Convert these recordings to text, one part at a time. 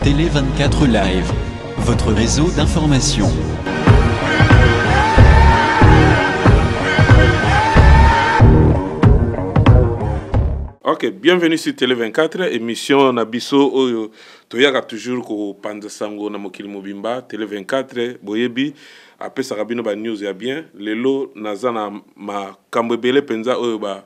Télé 24 Live, votre réseau d'information. Ok, bienvenue sur Télé 24, émission na biso oyo toyaka toujours kopanza sango na mokili mobimba. Télé 24 boyebi apesaka bino ba news ya bien. Lelo naza na makambo ebele mpenza oyo ba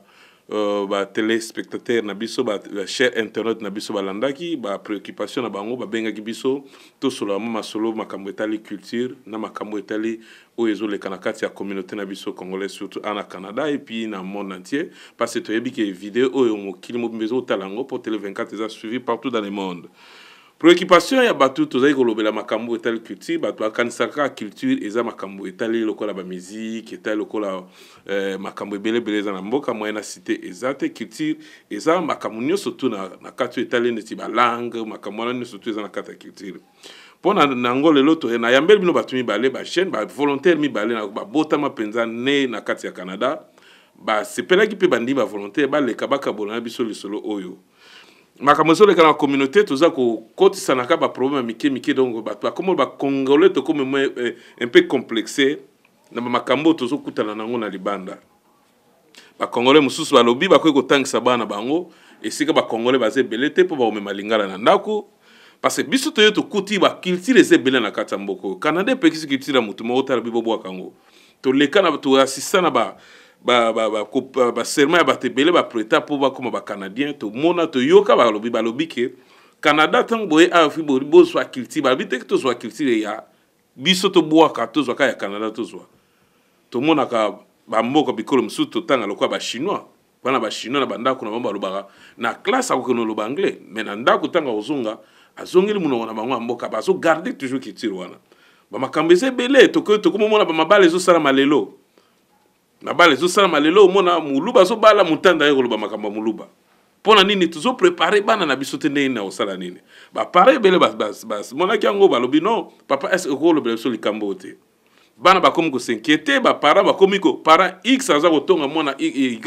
ba téléspectateurs na biso, ba cher internaute na biso balandaki ba préoccupation na bango, babengaki biso tosolola mwa masolo makambo etali culture na makambo etali oyo ezoleka na kati ya communauté na biso congolais, surtout na Canada et puis na monde entier, parce que toyebi ke video oyo mokili mobimba ezotala yango po Télé 24 eza suivi partout dans le monde. Préoccupation ya bato, tozali kolobela makambo etali culture. Bato bakanisaka kaka culture eza makambo etali lokola bamusique, etali lokola makambo ebele ebele eza na mboka moyen na cité. Eza te. Culture eza makambo nyonso tu na kati oyo etali neti balangue, makambo wana nyonso tu eza na kati ya culture. Mpo na yango lelo nayambeli bino bato mibale, bajeune bavolontaire mibale babotama mpenza ne na kati ya Canada, basepelaki mpe bandimi bavolontaire baleka bakabola na biso lisolo oyo makambo ezoleka na communauté. Toza kokotisanaka baproblème ya mike mike, donc bato bakomi bacongolais tokomi un peu complexé na bamakambo oyo tozokutana nango na libanda. Bacongolais mosusu balobi bakoki kotangisa bana bango esika bacongolais baza ebele te mpo bakomema lingala na ndako, parce que biso toye tokuti baculture eza ebele na kati ya mboka oyo. Canada epekisi culture ya motu moko tala bibobwaka yango. Toleka na toasista na baserment ya bato ebele baprêta mpo bakóma bacanadien. Tomona, toyoka, balobi ke Canada ntango boye awa fi bozwa culture. Balobi teke tozwa culture ya biso, tobwaka, tozwaka ya Canada. Tozwa, tomonaka bamboka bikolo mosusu, totanga lokola bachinois. Bana bachinois na bandako na bango balobaka na classe, akokende oloba anglais, mais na ndako ntango akozonga azongeli monoko na bango ya mboka. Bazogarde toujours culture wana. Bamakambo eza ebele. Tokomomona bamabala ezosalama lelo, mabala ezosalama lelo, omona moluba azobala motanda ye koloba makambo ya moluba. Mpo na nini tozoprépare bana na biso te? Ndenge nini na kosala nini? Baparent ebele bamonaki yango, balobi: "Non papa, est ce okolobela biso likambo oyo te?" Bana bakomi kos'inquiéter, baparent bakomi ko parent X aza kotonga mwana Y,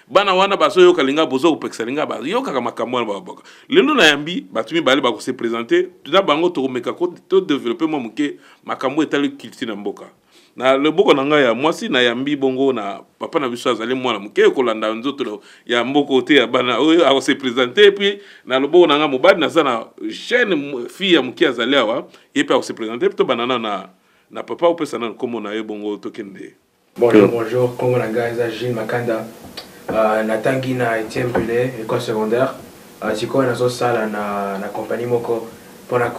bana wana bazoyoka linga, boza kopekisa linga, bayokaka makambo wana baboka. Lelo nayambi bato mibale, bakose présenter na bango, tokomeka todévelopper mwa moke makambo etali culture na mboka. Na loboko na ngai ya mwasi nayambi bongo na papa na biso, azali mwana moke kolanda nzoto ya mboka te ya bana oyo, akose présenter. Puis na loboko na ngai mobali naza na jeune fille ya moke azali awa, ye mpe akose présenter. Mpe tobanda nano na papa, opesa nano nkombo na ye, bongo tokende. Bonjour, bonjour, kombo na ngai eza Gilles Makanda. Natangi na Etienne Brûlé, école secondaire. Sikoyo nazosala na compagnie moko mpona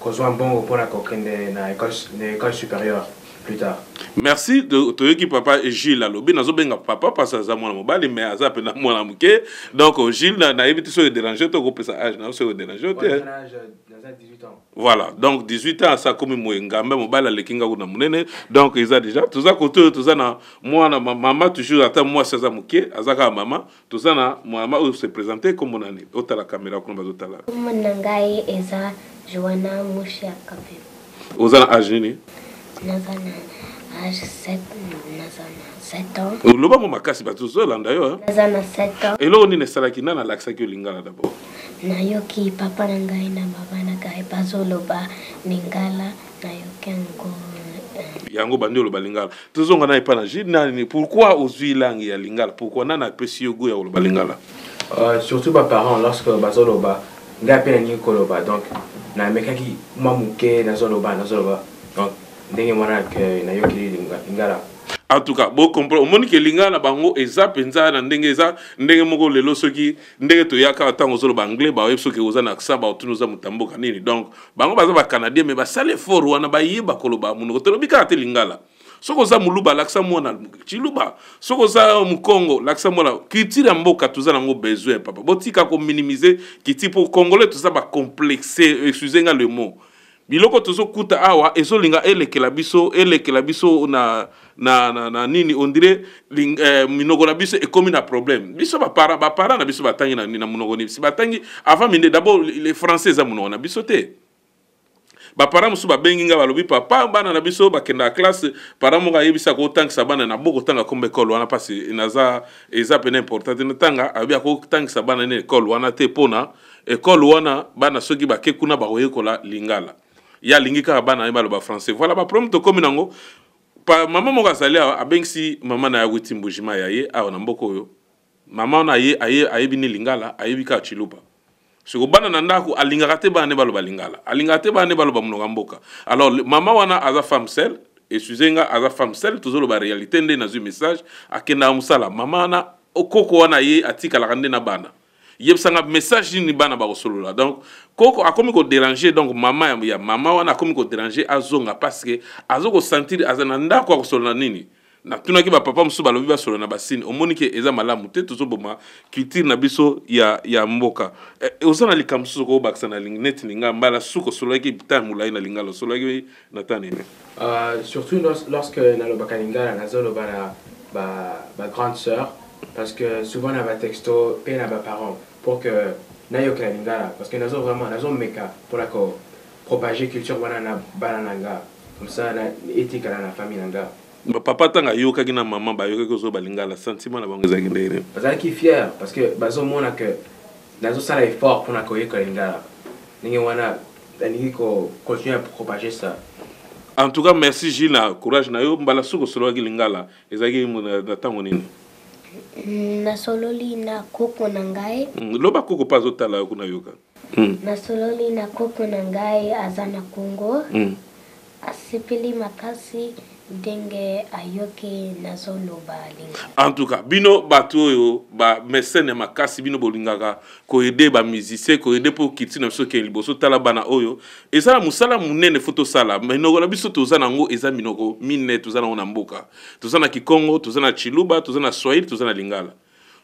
kozwa mbongo mpona kokende na école supérieure plus tard. Merci. Toyoki papa Gilles alobi, nazobenga papa parce aza mwana mobali, mais aza mpenza mwana moke. Donc Gilles, nayebi te soki odérange to okopesa age na soki odérange te. Naza 18 ans. Voilà, donc 18 ans, asa komi moye ngambe mobali, aleki nga kuna monene. Donc eza déjà toza kote oyo, toza na mwana mama toujours, ata mwasi aza moke, aza kaka mama. Toza na mama oyo se présente. Kombo nani? Otala caméra kuna, bazotala. Kombo na ngai eza Joana Musha Kape. Oza na age nini? Naza na age 7, naza na 7 ans. Oloba mo makasi, bato ozolanda yo. Naza na 7 ans. Eloko nini esalaki? Nani alakisaki yo lingala d'abord? Nayoki papa na ngai na mama na ngai bazoloba lingala, nayoki yango. Yango bandi oloba lingala. Tozonga na epa na Gilles. Nani, pourquoi ozwi langue ya lingala? Pourquoi? Nani apesi yo goût ya koloba lingala? Surtout baparent, lorsque bazoloba, ngai mpe nalingi koloba. Donc namekaki mwa moke, nazoloba, donc ndenge wana nayokeli lingala. En tout cas bocomprendre, omoni ke lingala na bango eza mpenza na ndenge, eza ndenge moko. Lelo soki ndenge toyaka, ntango ozoloba anglais, baoyebi soki oza na accent, baotuni oza moto ya mboka nini. Donc bango baza bacanadien, mais basala effort wana bayeba koloba monoko. Tolobi kaka te lingala. Soki oza moluba, lakisa mwana chiluba. Soki oza mokongo, lakisa mwana culture ya mboka. Toza nango besoin, papa. Botika kominimiser culture, mpo congolais toza bacomplexe, excuse nga le mot. Biloko tozokuta awa ezolinga elekela biso, elekela biso na nini, on dirait minoko na biso ekomi na problème. Biso baparent, baparent na biso batangi na monoko nini? Si batangi avant minde, d'abord le français eza monoko na biso te. Baparent mosusu babengi nga, balobi: "Papa, bana na biso bakendaka classe." Parent moko ayebisi akotangisa bana na bokotanga kombo ekole wana, mpasi naza eza pene important te natanga. Alobi akotangisa bana na ekole wana te, mpona ekole wana bana soki bake kuna bakoyekola lingala. Ye alingi kaka bana ye baloba français. Voilà baproblème tokómi nango. Pa mama moko azali awa, abengisi mama na ye, awuti Mbujima ya ye awa na mboka oyo. Mama wana aye, ayebi ni lingala, ayebi kaka tshiluba. Siko bana na ndako, alingaka te bana ne baloba lingala, alingaka te bana ne baloba monoko ya mboka. Alors mama wana aza femme seule, excuse nga, aza femme seule, tozoloba réalité nde nazwi message. Akendaka mosala mama wana, koko wana ye atikalaka nde na bana. Yebisanga message nini bana bakosolola? Donc koko akomi kodéranger, donc mama ya mama wana akomi kodéranger azonga, parce que aza kosentir aza na ndako, akosolola nini? Natunaki bapapa mosusu, balobi basolola na basine. Omoni ke eza malamu te, tozoboma culture na biso ya mboka. Oza na likambo mosusu okobakisa na neti lingala? Mbala suki osololaki ta molai na lingala, osololaki na ta nini? Surtout lorsque nalobaka lingala, nazoloba na ba grande sœur, parce que souvent na batexto mpe na baparent pour que nayokela lingala, parce que nazo vraiment nazomeka mpona kopropager culture wana na bana na nga, comme ça na etikala na famille na nga. Papa ntango ayokaki na mama bayokaki ozoba lingala, sentiment na bango ezalaki ndenge nini? Bazalaki fier, parce que bazomona que nazosala effort mpona koyekola lingala. Ndenge wana nalingi kocontinue à propager ça. En tout cas, merci Gilles na courage na yo. Mbala soki osololaki lingala ezalaki na ntango nini? Nasololi na koko na ngai. Loba, koko mpe azotala yo kuna, yoka. Nasololi na koko na ngai, aza na Congo. Asepeli makasi ndenge ayoki nazoloba lingala. En tout cas, bino bato oyo bamécène ya makasi, bino bolingaka koaider bamusicien, koaider mpo culture na biso okende liboso. Tala bana oyo, eza na mosala monene fo tosala. Minoko na biso toza nango eza minoko mine toza nango na mboka. Toza na kikongo, toza na chiluba, toza na swahili, toza na lingala.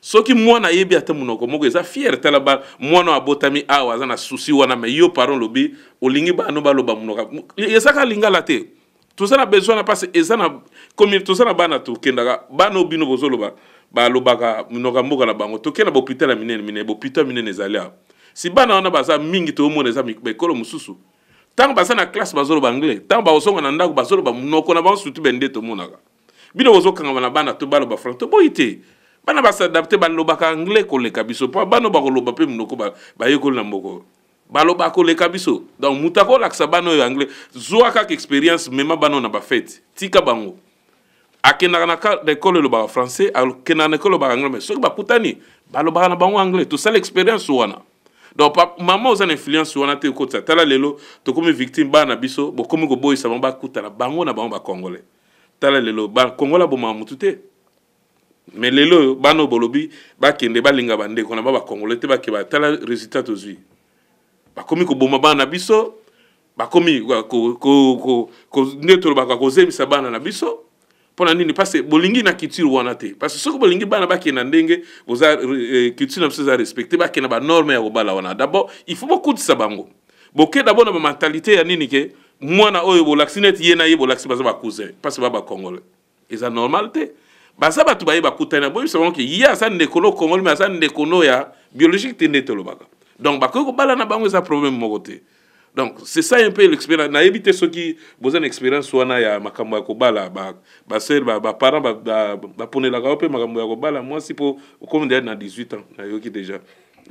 Soki mwana ayebi ata monoko moko, eza fier. Tala ba mwana oyo abotami awa aza na souci wana. Mais yo parent, lobi olingi bana baloba monoko ezaka lingala te. Toza na besoin na mpasi, eza na komi toza na bana, tokendaka bana oyo bino bozoloba balobaka minoko ya mboka na bango. Tokende na bahôpital ya minene minene, bahôpital minene ezali awa. Si bana wana baza mingi, toomona eza baekolo mosusu. Ntango baza na classe bazoloba anglais, ntango bazonga na ndako bazoloba monoko na bango. Surtout bende tomonaka bino bozokangama na bana to baloba français. Toboyi te, bana bas'adapter, balobaka anglais koleka biso, mpo bana bakoloba mpe monoko bayekoli na mboka oyo, baloba koleka biso. Donc moto akolakisa bana oyo anglais, zwa kaka expérience, mema bana oyo na bafête, tika bango. Akendaka na ekole elobaka français, akendaka na ekole elobaka anglais, mais soki bakutani balobaka na bango anglais. Tosala expérience wana. Donc mama oza na influence wana te, okotisa. Tala lelo tokomi victime, bana na biso bokomi koboyisa bango bakutana bango na bango bacongolais. Tala lelo bacongolais abomaka motu te, mais lelo oyo bana oyo bolobi bakende balinga bandeko na ba bacongolais te, bake batala résultat tozwi. Bakomi koboma bana na biso, bakomi nde tolobaka kozemisa bana na biso. Mpo na nini? Parce bolingi na culture wana te. Parce soki bolingi bana bakende ndenge boza culture na biso eza respecté, bakende banorme ya kobala wana, d'abord il faut bokutisa bango, boke d'abord na bamentalité ya nini ke mwana oyo bolakisi neti ye na ye bolakisi baza bacousin, parce ba bacongolais eza normal te. Baza bato baye bakutani na boyebisa bango ke ye aza ndeko no congolais, mais aza ndeko no ya biologique te nde tolobaka. Donc bakoki kobala na bango, eza problème moko te. Donc c'est ça un peu l'expérience. Nayebi te soki boza na expérience wana ya makambo ya kobala. Basœur, baparent baponelaka yo mpe makambo ya kobala mwasi, mpo okomi deja na 18 ans, nayoki déjà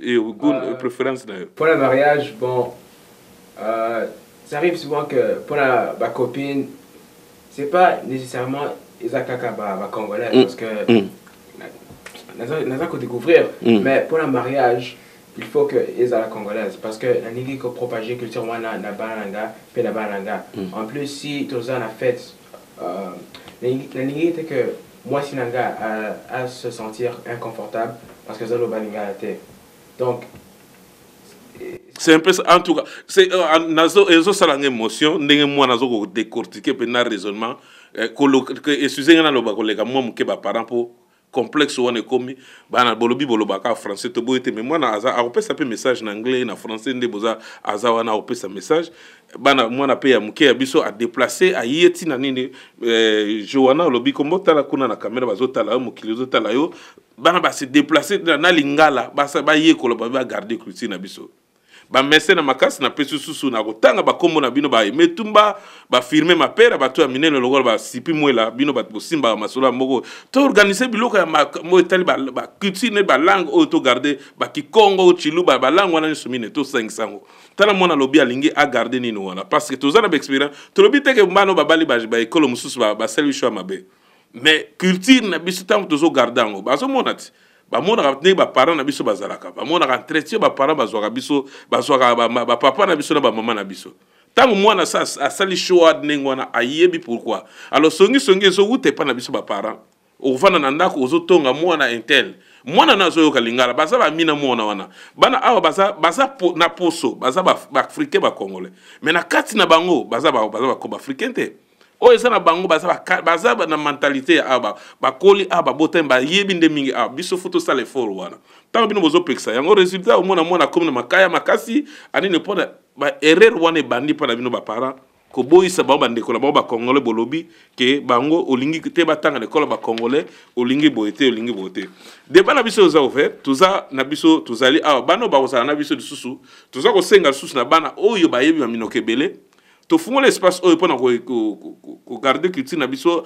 et goût, préférence na yo? Pour le mariage, bon, ça arrive souvent que pour la copine, c'est pas nécessairement eza kaka ba congolais, parce que naza découvrir, mais pour le mariage, il faut que ezala congolaise, parce que nalingi ko propager culture wana na bana na nga mpe na bana na nga. En plus, si toza na fête, nalingi te que mwasi na nga a se sentir inconfortable parce que azaloba lingala te. Donc c'est un peu ça. En tout cas, c'est nazo ezosala nga émotion ndenge mwana azo kodécortiquer mpe na raisonnement. Excuse nga, naloba koleka mwa moke baparent, mpo complexe wana ekomi. Bana bolobi bolobaka français, toboyi te, mais mwana aza akopesa mpe message na anglais, na français nde boza aza wana akopesa message. Bana mwana mpe ya moke ya biso adéplacer, aye ntina nini? Joana, olobi kombo, tala kuna na caméra, bazotala yo, mokili ozotala yo. Bana base déplacer na lingala, bayekola, bagarder culture na biso. Bamese na makasi napesi susu na kotanga bakombo na bino, baemetumba bafirme mapera, bato ya minene lokola basipi mwela, bino bato bosimbaka masolo ya moko. Toorganize biloko ya makambo etali baculture ne balangue oyo togarde, bakikongo, tshiluba, balangue wana nyonso mine tosangisa yango. Tala mwana alobi alingi agarde nini wana, parce que toza na baexpérience. Tolobi te ke bana babali baekolo mosusu basali biso ya mabe, mais culture na biso ntango tozogarde yango, bazomona ti bamonaka ndenge baparent na biso bazalaka, bamonaka entretien baparent bazwaka biso, bazwaka bapapa na biso na bamama na biso. Ntango mwana asali choix ndenge wana, ayebi pourquoi. Alors songisongi ezowuta epai na biso baparent. Okovanda na ndako, ozotonga mwana un tel, mwana na azoyoka lingala, baza bamina mwana wana. Bana awa baza, baza po, na poso baza baafricain, bacongolais, mais na kati na bango baza baafricain te. Oyo eza na bango, baza na mentalité ya awa, bakoli awa, babotami, bayebi nde mingi awa. Biso faut tosala effort wana. Ntango bino bozopekisa yango, résultat omona mwana akomi na makaya makasi anini, mpona baerreur wana ebandi mpo na bino baparent koboyisa bango bandeko na bango bacongolais. Bolobi ke bango olingi te batanga na ekolo bacongolais, olingi boye te, olingi boye te. Débat na biso eza ouvert. Toza na biso, tozali awa, bana oyo bakozala na biso lisusu. Toza kosenga lisusu na bana oyo bayebi baminoko ebele, tofungola espace oyo mpona kogarde culture na biso.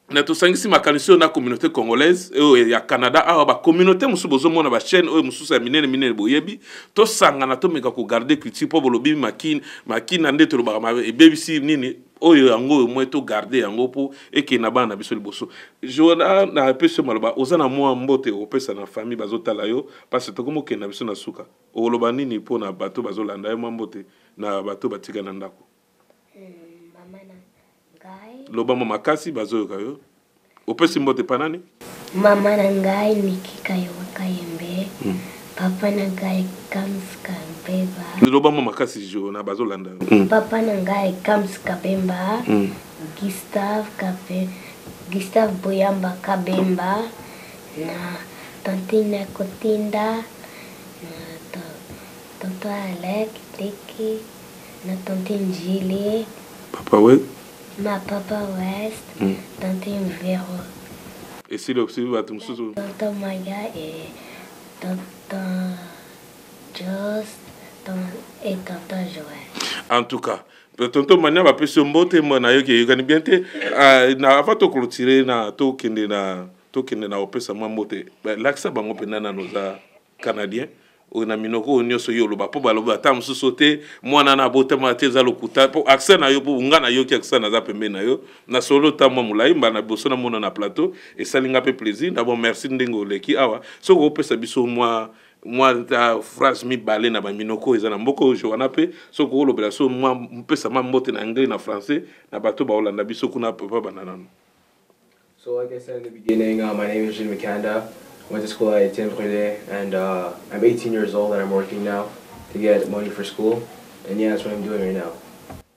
Na tosangisi makanisi oyo na communauté congolaise oyo ya Canada awa, bacommunauté mosusu bozomona bachaîne oyo mosusu ya minene minene boyebi. Tosangana, tomeka kogarde culture, mpo bolobi makina makina nde tolobaka ebebisi nini oyo yango oyo mwa togarde yango mpo ekende na bana na biso liboso. Jona, napesi yo maloba. Oza na mwa mbote okopesa na famille bazotala yo, parce tokomi okende na biso na suka. Okoloba nini mpo na bato bazolanda yo? Mwa mbote na bato batika na ndako. Mama na ngai. Loba mwa makasi, bazoyoka yo. Opesi mbote pa nani? Mama na ngai Niki Kayowa Kayembe, papa na ngai Kams Kabemba. Loba mwa makasi, Jona, bazolanda yo. Papa na ngai Kams Kabemba, Gustave Kabe, Gustave Boyamba Kabemba, na tantine Kotinda, na tonton Alec Leki, na tantine Julie. Papa we. Ma papa West, tantine Vero. Esili, osili bato mosusu. Tonton Maya et tonton Jos et tonton Joël. En tout cas, tonton Mania, bapesi yo mbote. Mwa nayoki eyokani bien te. Ah, na avant toclôturer na tokende na kopesa mwa mbote, lakisa bango mpenza nano oza Canadien oyo na minoko oyo nyonso yo oloba, mpo baloba ata mosusu te mwana na abotama te, eza lokuta, mpo accent na yo, mpo nga nayoki accent, naza pembeni na yo na solo ta mwa molai mbala na liboso namona na plateau, esali nga mpe plaisir. D'abord merci ndenge oleki awa. Soki okopesa biso mwa ta phrase mibale na baminoko eza na mboka oyo, Joana, mpe soki okolobela so mwa mpesa mwa mbote na anglais, na français, na bato baolanda biso kuna. Papa, banda nano. So like I said in the beginning, my name is Jean Makanda. I went to school at Etienne Brûlé, and I'm 18 years old and I'm working now to get money for school. And yeah, that's what I'm doing right now.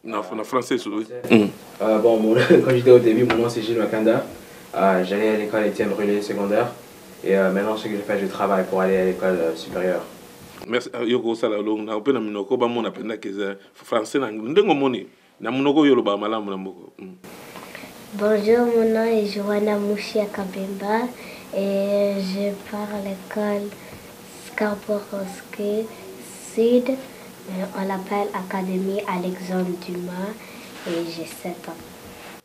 Na français oui. Bon, comme je disais au début, mon nom c'est Gilles Makanda. J'allais à l'école Étienne Brûlé secondaire. Et maintenant, ce que je fais, je travaille pour aller à l'école supérieure. Merci. Yo kosala longo na mpe na minoko bamona mpenza ke eza français na ndenge omoni na monoko oyo olobaka malamu na mboka. Bonjour, mon nom est Joanna Mouchia Kabemba et je pars à l'école Scarborough Sud. On l'appelle Académie Alexandre Dumas et j'ai 7 ans.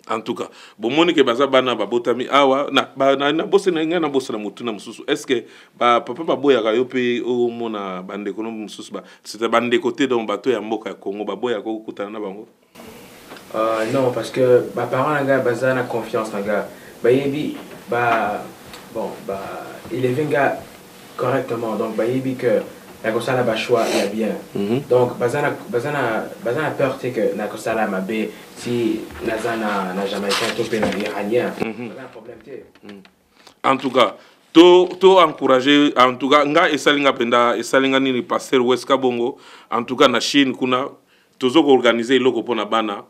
En tout cas, bomoni ke baza bana babotami awa na, ba, na, na bosana ngai na bosana motuna mosusu. Est ce que bapapa baboyaka yo mpe omona bandeko no mosusu ba, c'est bandeko te, donc bato ya mboka ya Congo baboyaka okutana na bango? Non, parce que ba parents na nga baza na confiance na nga. Bayebi ba bon ba élevé nga correctement, donc bayebi que nakosala ba choix ya bien. Donc baza na peur te que nakosala mabe si naza na Jamaïcain to mpe na Iranien. Baza na problème te. En tout cas, to encourager. En tout cas, nga esali nga mpenza, esali nga nini, pasteur Weska Bongo. En tout cas, na Chine kuna tozo koorganize eloko mpona bana.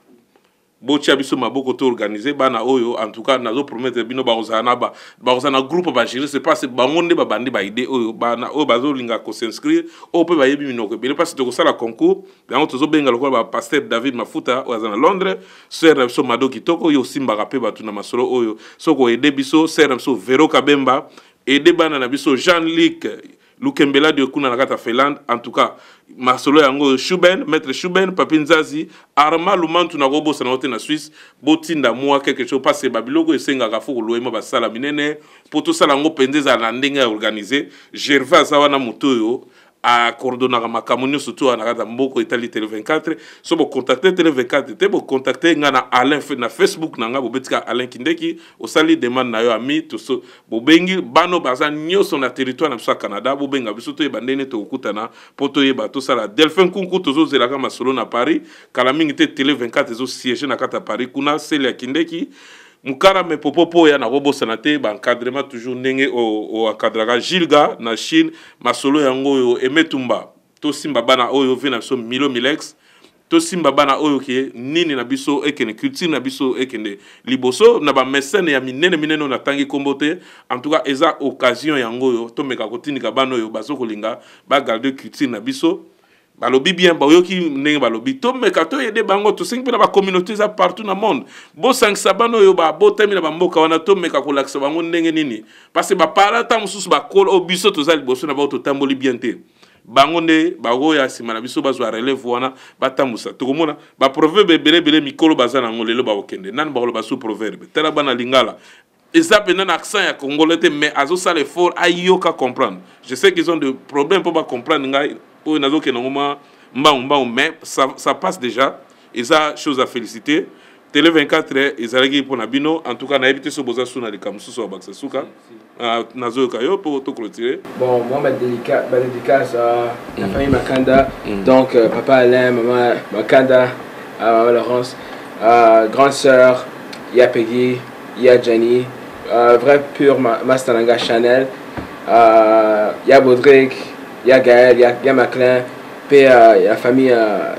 Botia biso maboko, toorganize bana oyo. En tout cas, nazopromettre bino bakozala na bakozala na groupe bajuriste, parce bango nde babandi baidée oyo. Bana oyo bazolinga kos'inscrire, oyo mpe bayebi minoko ebele, parce tokosala concours yango. Tozobenga lokola bapasteur David Mafuta oyo aza na Londres, sœur na biso Mado Kitoko oyo osimbaka mpe bato na masolo oyo, soki oede biso, sœur na biso Vero Kabemba, aide bana na biso Jean Luc. Lukembela de kuna na kati ya Finlande. En tout cas, masolo yango Shuben, maître Shuben, Papi Nzazi, Arma Lumantu na kobosana yo te na Suisse, botinda mwa quelque chose parce que ba biloko esengaka fo koloyema basala minene po tosala yango mpenza ezala na ndenge ya organise. Gervais aza wana moto oyo akordonaka makambo nyonso to na kati ya mboko etali Tele 24. So bocontacte Tele 24 te, bocontacte nga na Alain na Facebook na nga, bobetika Alain Kindeki, osali demande na yo ami toso, bobengi bano baza nyonso na territoire na biso ya Canada, bobenga biso toyeba ndenge tokokutana mpo toyeba tosala. Delphin Nkunku, tozozelaka masolo na Paris kala mingi te. Tele 24 ezosiége na kati ya Paris kuna, sele ya Kindeki mokala me popo po ya nakobosana te baencadrement toujours ndenge oencadraka Gilga na Chine. Masolo yango oyo emetumba tosimba bana oyo vie na biso Milo Milex, tosimba bana oyo ke nini na biso ekende, culture na biso ekende liboso na bamesene ya minene minene oyo natangi nkombo te. En tout cas, eza occasion yango oyo tomeka kotindika bana oyo bazokolinga bagarde culture na biso. Balobi bien, bayoki ndenge balobi, tomeka toyede bango. Tosengi mpe na bacommunauté eza partout na monde, bosangisa bana oyo babotami na bamboka wana, tomeka kolakisa bango ndenge nini, parce que bapara ntango mosusu bakolo oyo biso toza liboso na bango totamboli bien te, bango nde baoya nsima na biso bazwa relève wana batambusa. Tokomona baproverbe ebele ebele, mikolo baza nango lelo bakokende nani bakoloba su proverbe. Tala bana lingala eza mpenza na accent ya congolais te, mais azosala effort ayoka comprendre. Je sais qu'ils ont des problèmes mpo bacomprendre ngai oyo nazokende yango mwa mbangu mbangu, mais ça passe déjà, eza chose à féliciter. Télé 24 ezalaki mpona bino. En tout cas, nayebi te so boza su na likambo mosusu ya bakisa suka. Nazoyoka yo mpo toclôturer. Bon, moi, ma dédicace à la famille Makanda. Donc, papa Alain, maman Makanda, maman Laurence, grande sœur, Ya Peggy, Ya Jenny, vrai pur Master Nanga Chanel, Ya Baudric, Ya Gaël, Ya Maclin, puis ya famille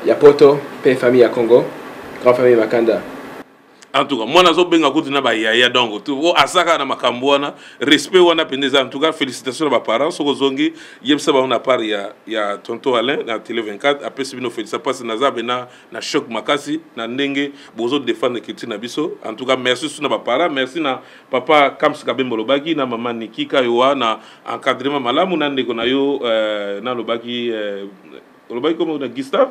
Ya Poto, puis famille Ya Congo, grande famille Makanda. En tout cas, mwana azobenga kutu na bayaya, donc o azaka na makambo wana, respect wana mpenza eza. En tout cas, félicitation na baparent. Soki ozongi, yebisa bango na part ya tonton Alain na Télé 24, apesi bino félicitation mpasi naza bena na choc makasi na ndenge bozodefendre culture na biso. En tout cas, merci su na baparent, merci na papa Kams Kabembo, olobaki na mama Niki Kayoa na encadrement malamu na ndeko na yo, nalobaki olobaki komo na Gustave.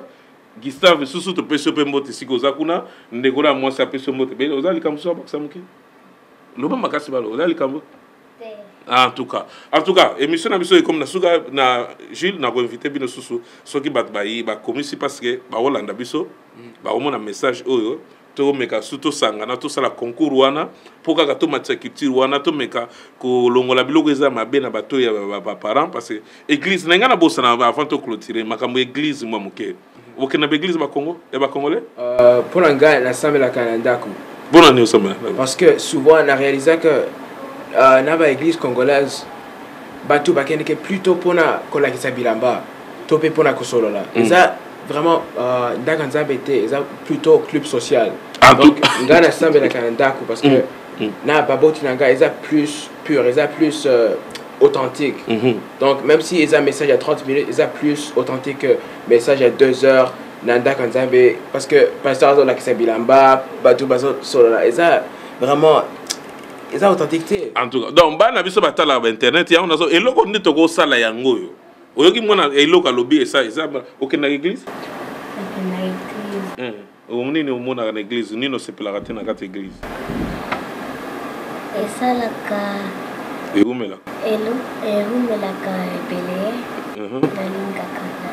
Gustave susu, topesi yo mpe mbote esika oza kuna. Ndeko na mwasi apesi yo mbote. Bele oza likambo so abakisa moke, loba makasi, balo oza likambo. En tout cas, émission na biso ekomi na suka. Na Gilles, nakoinvite bino susu soki bato bayi bakomisi, parce que baolanda biso, bakomona message oyo. Tomeka su tosangana, tosala concours wana mpo kaka tomatisa culture wana, tomeka kolongola biloko eza mabe na bato ya baparent, parce que église na ngai nabosana. Avant toclôturer, makambo église mwa moke, okenda baeglise bakongo ya bacongolais? Mpo na ngai, nasambelaka na ndako. Mpona nini osambela? Parce que souvent na réalisa que na baéglise congolaise, bato bakendeke plutôt mpona kolakisa bilamba to mpe mpona kosolola. Eza vraiment ndako ya Nzambe te, eza plutôt club social. Ah, donc ngai nasambelaka na ndako parce que na baboti na ngai eza plus pur, eza plus authentique. Donc même si eza message ya 30 minutes, eza plus authentique que message ya 2 heures na ndako ya Nzambe, parce que pasteur azolakisa bilamba, bato bazosolola, eza vraiment eza authentique te. En tout cas, donc bana biso batalaka bainternet yango nazo eloko nde tokosala yango oyo oyoki mwana eloko alobi eza okendaka église? Nakenda église. Nini omonaka na église? Nini osepelaka te na kati ya église? Esalaka ewumelaka. Ewumelaka ebele. Nalingaka na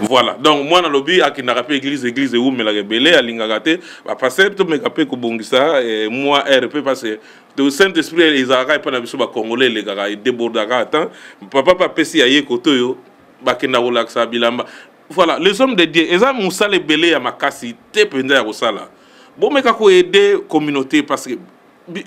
Voilà, donc mwana alobi akendaka mpe église, église ewumelaka ebele, alingaka te bapaster. Tomeka mpe kobongisa mwa r mpe, parce que to Saint Esprit ezalaka epai na biso bacongolais, elekaka, edébordaka. Ata papa mpe apesi ya ye kote oyo bakenda kolakisa bilamba. Voilà, les hommes de Dieu, eza mosala ebele ya makasi te mpenza ya kosala. Bomeka koaider communauté, parce que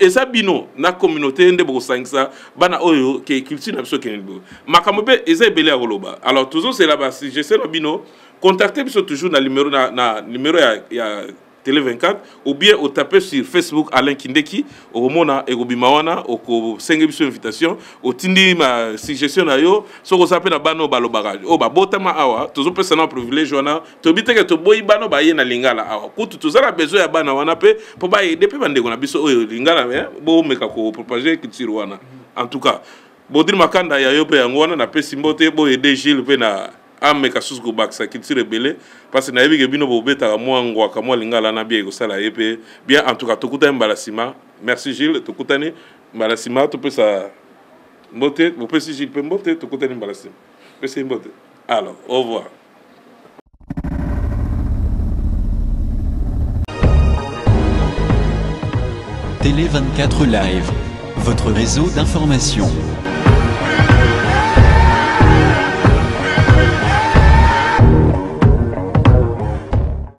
eza bino na communauté nde bokosangisa bana oyo ke culture na biso ekende liboso. Makambo mpe eza ebele ya koloba. Alors tozosela basuggestion na bino. Contacte biso toujours na numéro, na numéro ya Télé 24, ou bien otape sur Facebook Alain Kindeki, okomona ekobima wana, okosenge biso invitation, otindi ma suggestion na yo. Soki oza mpe na bana oyo balobaka, oyo babotama awa, tozopesa na privilège wana. Toyebi teke toboyi bana oyo baye na lingala awa, kutu toza na besoin ya bana wana mpe mpo baaider mpe bandeko na biso oyo lingala, bomeka kopropage culture wana. En tout cas, Bodri Makanda ya yo mpe yango wana napesi mbote boyede Gilles mpe na ameka susu kobakisa culture ebele parce nayebi ke bino bobetaka mwa ngwaka mwa lingala na bien ekosala ye mpe bien. En tout cas tokutani mbala nsima. Merci Gilles, tokutani mbala nsima. Topesa mbote, bopesi Gilles mpe mbote, tokutani mbala nsima. Pesi mbote. Alors, au revoir. Télé 24 Live, votre réseau d'information.